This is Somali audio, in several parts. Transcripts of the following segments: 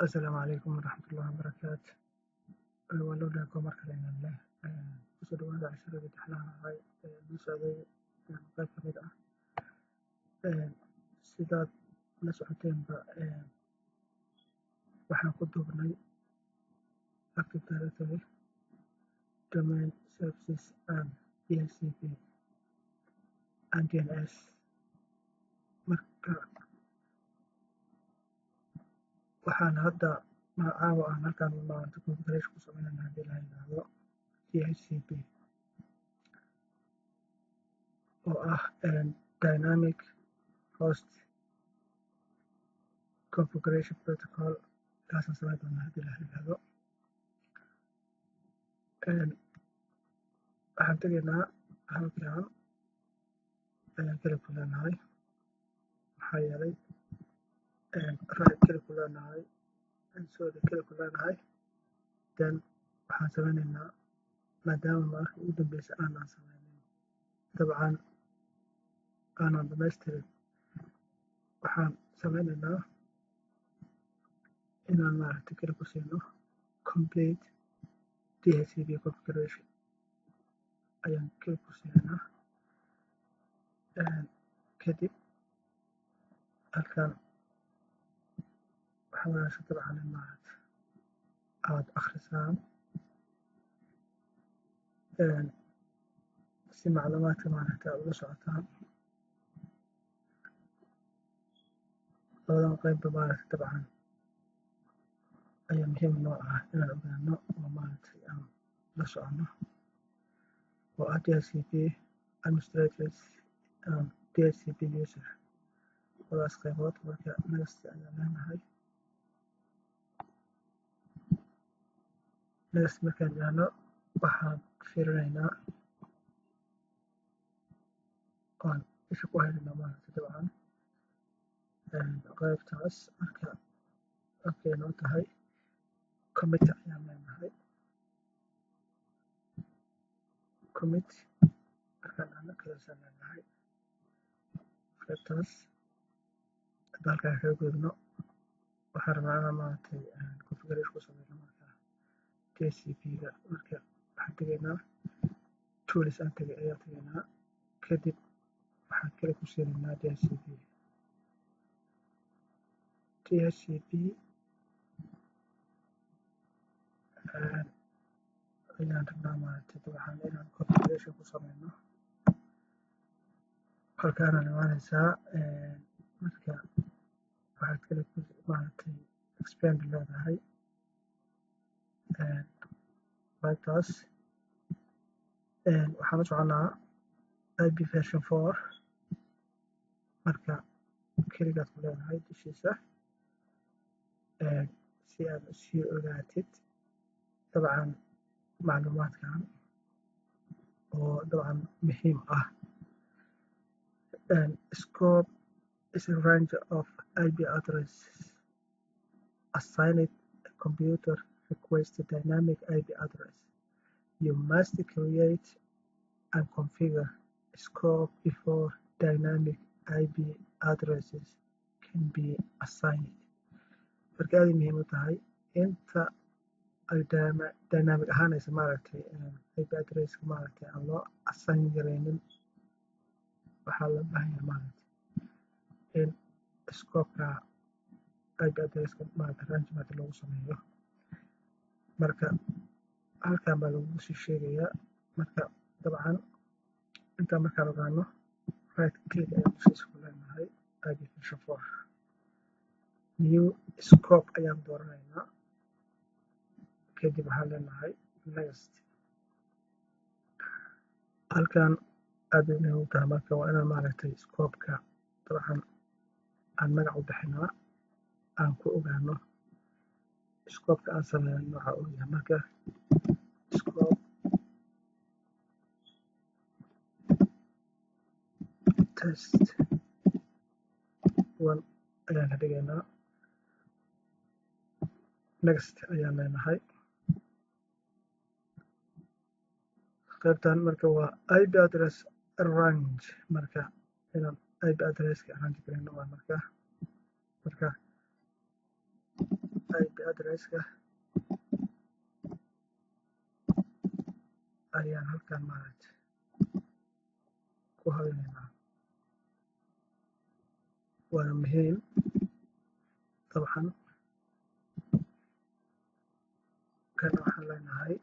Asalaamu calaykum waraxmatullaahi wabarakaatu. Waa loo dhahay mar kale inaan leh kusoo dhawaada casharada taxanaha ahay ee noo socday qayb ka mid ah. Sidaad la socoteenba, waxaan ku duubnay Active Directory Domain Services and DHCP and DNS. Marka waxaan hadda caawa aan halkan maanta configuration ku sameynayna, haddii la yidhaahdo, DHCP oo ah Dynamic Host Configuration Protocol. Kaasaan sameyn doonaa haddii la yidhaahdo. Waxaan tegaynaa halkan ayaan click ku leenahay, maxaa yeelay right click ku leenahay, sorry, click ku leenahay. Then waxaan sameynaynaa, maadaama marka ugu dambeysa aanan sameynin, dabcan aanan dhamaystirin, waxaan sameynaynaa inaan maaragtay click ku siino complete DHCP configuration ayaan click ku siinaynaa. Kadib halkan waxaa wanaagsan dabcan in maaragtay aada akhrisaan si macluumaadka maaragtay aad ula socotaan. Labadan qeybba maaragtay dabcan ayaa muhiim noo ah inaan ogaano oo maaragtay aan la socono, oo ah DHCP administrators and DHCP user, labadaas qaybood. Marka next ayaan leenahay. Next markaan idhaahno, waxaan fiirinaynaa oon isha ku haynaynaa maaragtay dabcan qaybtaas. Marka okay noo tahay, commit ayaan leenahay. Commit markaan dhahno, close aan leenahay. Qaybtaas hadda halkaan kaga gudubno. Waxaan rabnaa inaan maaragtay configuration ku sameyno marka DHCP-ga. Marka waxaan tegaynaa tools aan tegay ayaan tegaynaa. Kadib waxaan click ku siinaynaa DHCP. DHCP ayaan rabnaa maaragtay dabcan inaan configuration ku sameyno. Halkaanaan imaanaysaa. Marka waxaad click ku maaragtay expand leedahay qaybtaas. Waxaan u soconaa IP version 4. Marka keligaad ku leedahay dushiisa si aad sii ogaatid dabcan macluumaadkan oo dabcan muhiim ah. Scope is a range of IP addresses assigned a computer request dynamic IP address. You must create and configure scope before dynamic IP addresses can be assigned. Marka aad ay muhiim u tahay inta ay dynamic ahaanaysa maaragtay IP addresska maaragtay aan loo assign garaynin, waxaa loo baahan yahay maaragtay in scopeka IP addresska maaragtay range maaragtay loogu sameeyo. Marka halkan baa lagugu sii sheegayaa. Marka dabcan intaan markaan ogaano, right click ayaan dushiisa ku leenahay. IP version 4 new scope ayaan dooranaynaa. Kadib waxaan leenahay next. Halkan aad bay muhiim u tahay. Marka waa inaan maaragtay scopeka dabcan aan magac u bixinaa, aan ku ogaano scopeka aan sameyno nooca uu yahay. Marka scope test one ayaan ka dhigaynaa. Next ayaan leenahay qaybtan. Marka waa IP address range. Marka inaan IP addresska range garayno waa marka IP addresska ayaan halkan maaragtay ku habeyneynaa. Waana muhiim dabcan. Kan waxaan leenahay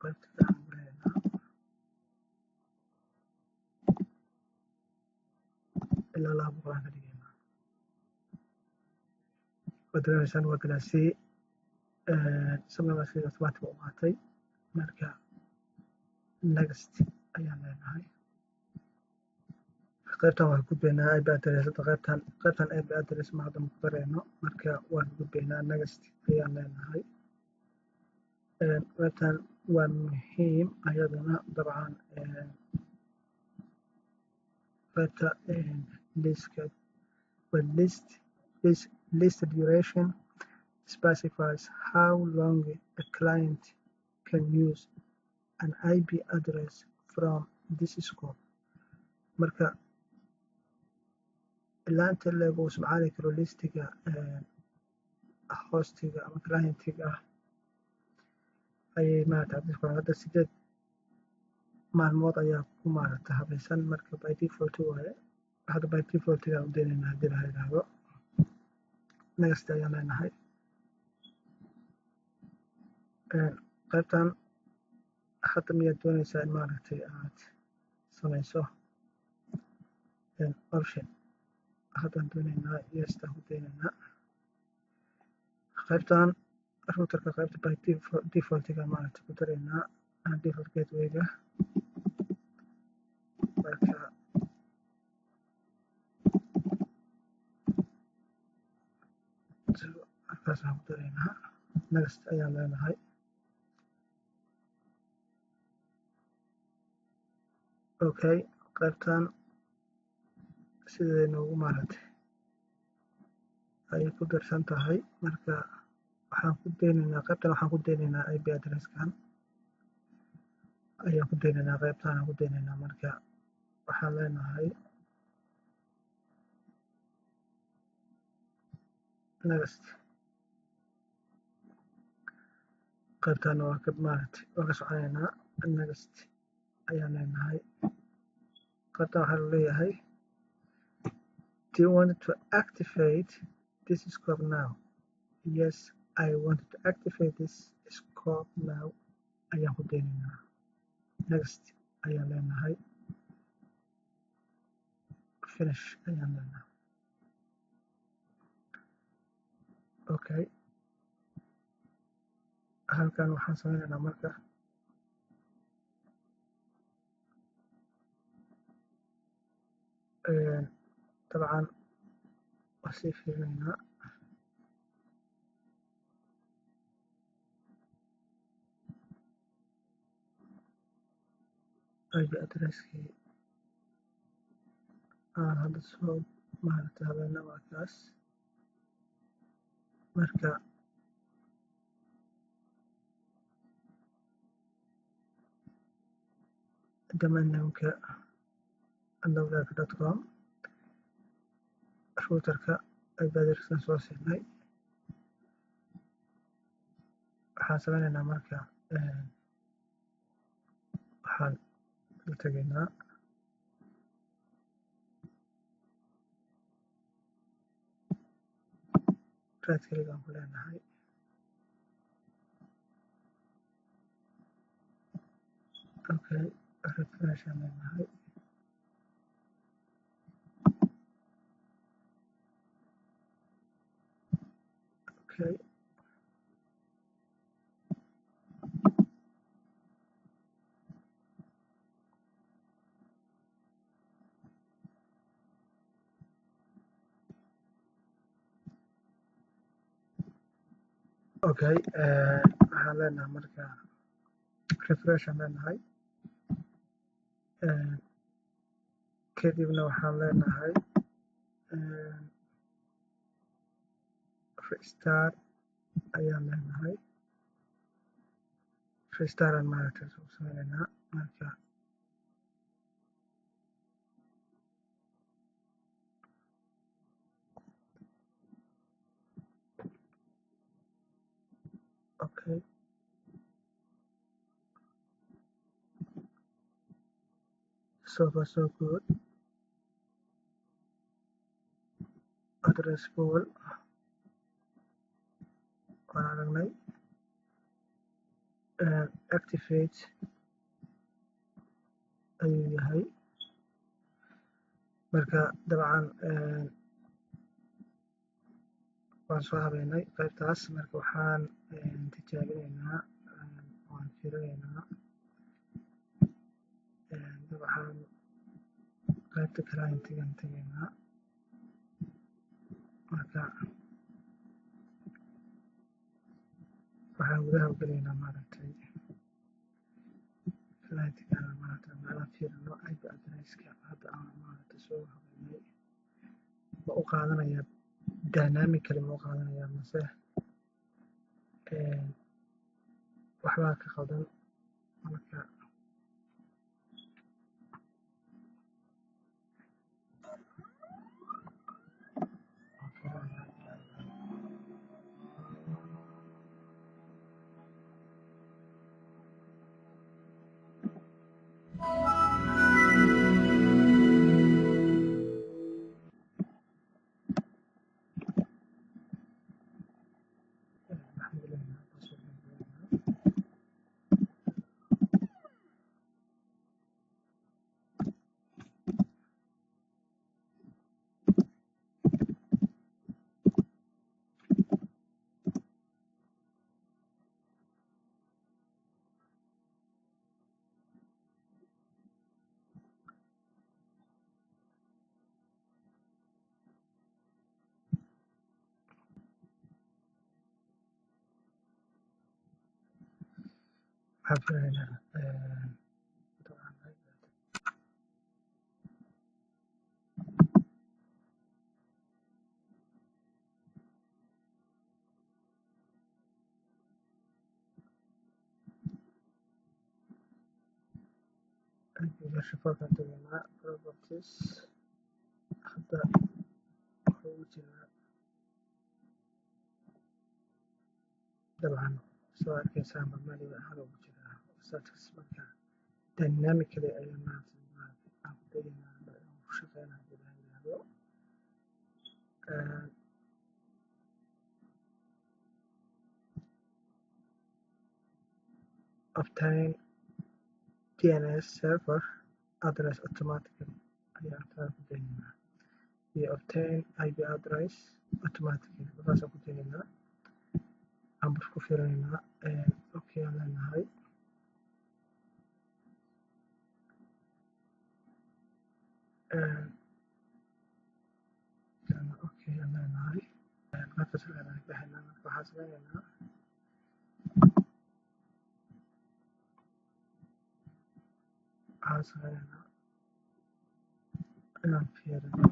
qaybta fiican galeynaa ilaa 200 aan ka dhigaynaa. Waad dareemeysaan, waa class C, subnet automatic u qaatay. Marka next ayaan leenahay. Qaybtan waan gudbaynaa IP address. Hadda qaybtan IP address ma hadda ma ku dareyno, marka waan gudbaynaa, next ayaan leenahay. Qaybtan waa muhiim ayaduna dabcan. Qaybta leaseka waa list duration specifies how long a client can use an IP address from this scope. Marka ilaa inta leeg uu isticmaali karo listiga hostiga ama clientiga ah ayay maarata. Hadda 8 maalmood ayaa ku maaragta habaysan. Marka by default waaye, hadda by defaultigaan u daynayna haddii la yidhaahdo. Next ayaan leenahay. Qaybtan hadda miyaad doonaysaa in maaragtay aad samayso option? Haddaan doonaynaa, yes-taan ku daynaynaa. Qaybtan routerka, qaybta by defaultiga maaragtay ku daraynaa, default gatewayga. Marka halkaasaan ku daraynaa, next ayaan leenahay. Okay, qaybtan siday noogu maaragtay ayay ku darsan tahay. Marka waxaan ku daynaynaa qaybtan, waxaan ku daynaynaa IP addresskan ayaan ku daynaynaa, qaybtan aan ku daynaynaa. Marka waxaan leenahay next. Qaybtan waa ka maaragtay waa ka soconaynaa, next ayaan leenahay. Qaybtan waxaa leeyahay, "Do you want to activate this scope now?" "Yes, I want to activate this scope now" ayaan ku daynaynaa, next ayaan leenahay, finish ayaan leenahay. Okay, halkan waxaan sameynaynaa marka dabcan waa sii fiirinaynaa. IP addresskii aan hadda soo maaragtay habeena waa kaas. Marka domain nameka andowlak.com, routerka IP addresskan soo siinay. Waxaan sameynaynaa marka, waxaan la tegaynaa right click aan ku leenahay. Okay, refresh aan leenahay. Okay, okay, waxaan leenahay marka refresh aan leenahay. Kadibna waxaan leenahay restart ayaan leenahay. Restart aan maaragtay soo sameynaynaa. Marka Okay, so far so good. Address pool waan aragnay. Activate ayuu yahay. Marka dabcan waan soo habeynay qaybtaas. Marka waxaan tijaabinaynaa, waan fiirinaynaa dabcan qaybta client-igan tegaynaa. Marka waxaan gudaha u gelaynaa maaragtay client-igana, maaragtay macnaha fiirino IP address-ka hadda aan maaragtay soo habeynay, ma u qaadanayaa dynamically, ma u qaadanayaa mase waxbaa ka qaldan? Marka waan fiirinaynaa. Waxaan gelaynaa password baan gelaynaa. Waxaan filaynaa dabcan IP version 4 kan tegaynaa, properties. Hadda wuxuu ugu jiraa dabcan soo arkaysaanba manual ahaan ugu jiraa status. Marka dynamically ayaa maaragtay aan ku dayaynaa inuu ku shaqeynayo hadii la yiraahdo. Obtain DNS server address automatically ayaan taa ku dayaynaa iyo obtain IP address automatically, labadaasaan ku dayaynaa, aan bar ku fiirinaynaa. Okay aan leenahay. Kana okay aan leenahay, qaybtaas leenahay, bixinaa. Marka waxaan sameynaynaa inaan fiirino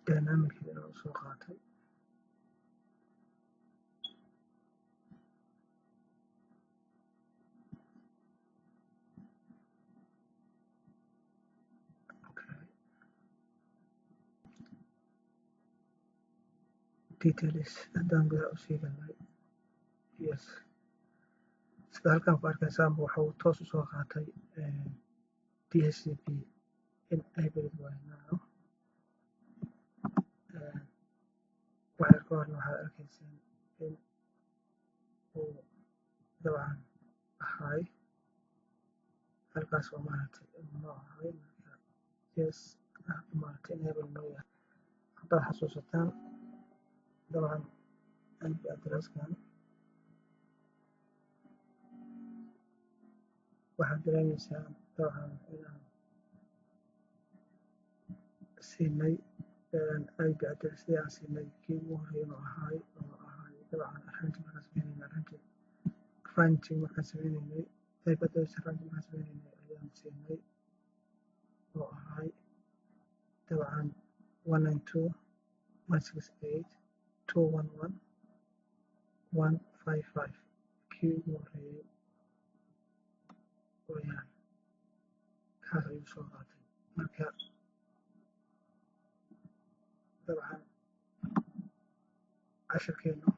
dynamically inuu soo qaatay. Okay, details haddaan gudaha usii galnay, yes, sida halkan ku arkaysaanba wuxuu toos usoo qaatay DHCP enabled waaye now. Wax yar ka horna waxaad arkayseen in uu dabcan ahay halkaas oo maaragtay uu noo ahay. Marka yes, hadda maaragtay enable noo yahay. Haddaad xasuusataan dabcan IP address-kan, waxaad dareemaysaa dabcan inaan siinay IP address aan siinay kii ugu horreeyay inuu ahaay oo ahaay dabcan range markaan sameynaynay, range markaan sameynaynay, IP address range markaan sameynaynay ayaan siinay oo ahaay dabcan 192.168.211.155, kii ugu horreeyay weeyaan. Kaas ayuu soo qaatay. Marka Dabcan cashirkeenu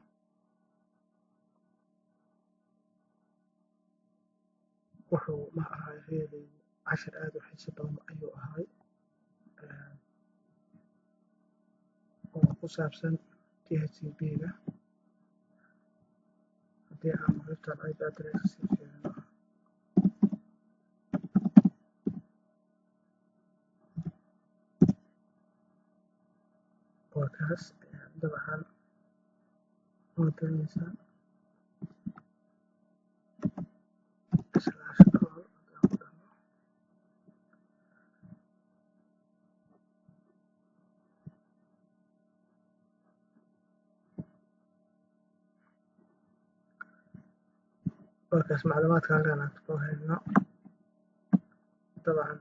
wuxuu ma ahay really cashir aad u xiiso badan ayuu ahay, oo ku saabsan DHCP-ga. Haddii aan qaybtan IP address sii fiirino, waa kaas. Dabcan waa dareemaysaa /all haddaan ku dhahno, waa kaas macluumaadka halkan aan ku hayno. Dabcan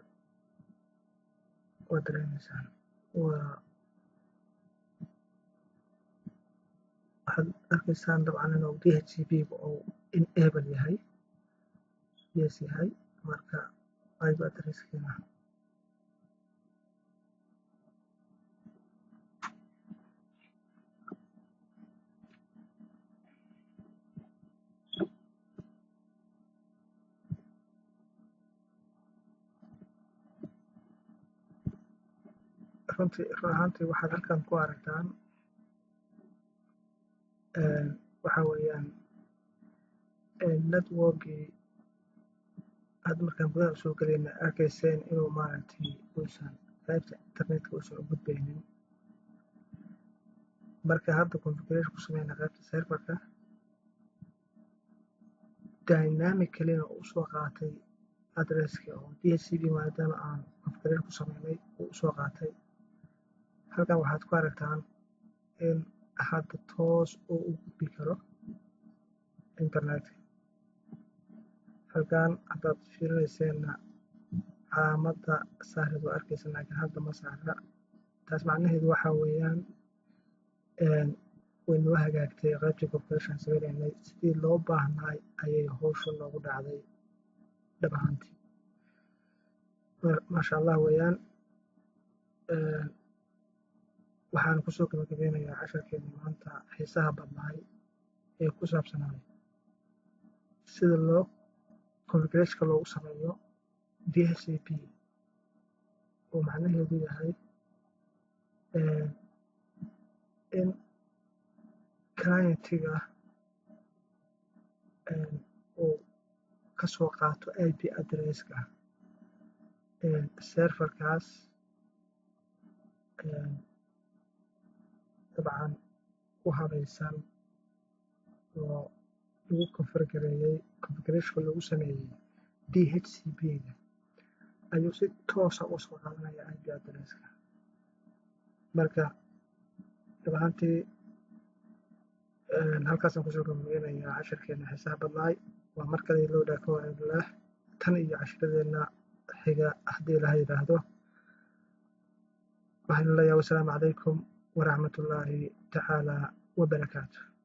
waa dareemaysaan, waa waxaad arkaysaan dabcan inuu DHCP uu enable yahay, yes yahay. Marka IP addresskiina runtii, run ahaantii, waxaad halkan ku aragtaan waxa weeyaan networkii hadda markaan gudaha usoo gelayna arkayseen inuu maaragtay uusan qaybta internetka uusan u gudbaynin. Marka hadda configuration ku sameyna qaybta serverka, dynamically-na uu usoo qaatay addresski oo DHCP, maadaama aan configuration ku sameynay uu usoo qaatay. Halkan waxaad ku aragtaan in hadda toos uu u gudbi karo internetka. Halkan haddaad fiirinayseenna calaamadda saarid waa arkaysa, laakiin hadda ma saara. Taas macnaheedu waxa weeyaan way noo hagaagtay qaybtii configuration sameynaynay, sidii loo baahnay ayay howsha noogu dhacday dhab ahaantii. Maasha Allah weeyaan. Waxaan kusoo gabagabeynayaa casharkeeni maanta xiisaha badnaay ee ku saabsanaay sida loo configurationka loogu sameeyo DHCP, oo macnaheedu yahay in clientiga uu kasoo qaato IP addresska serverkaas dabcan ku habaysan oo lagu configureeyey, configurationka lagu sameeyey DHCP-ga ayuu si toosa uga soo qaadanaya IP addresska. Marka dhab ahaantii halkaasaan kusoo gabagabeynayaa cashirkeena xiisaha badnaay. Waa mar kale loo dhaafo tan iyo cashiradeenna xiga haddii Ilaha yidhaahdo. Waxaan leeyahay wasalaamu calaykum waraxmatullaahi tacaala wabarakaatu.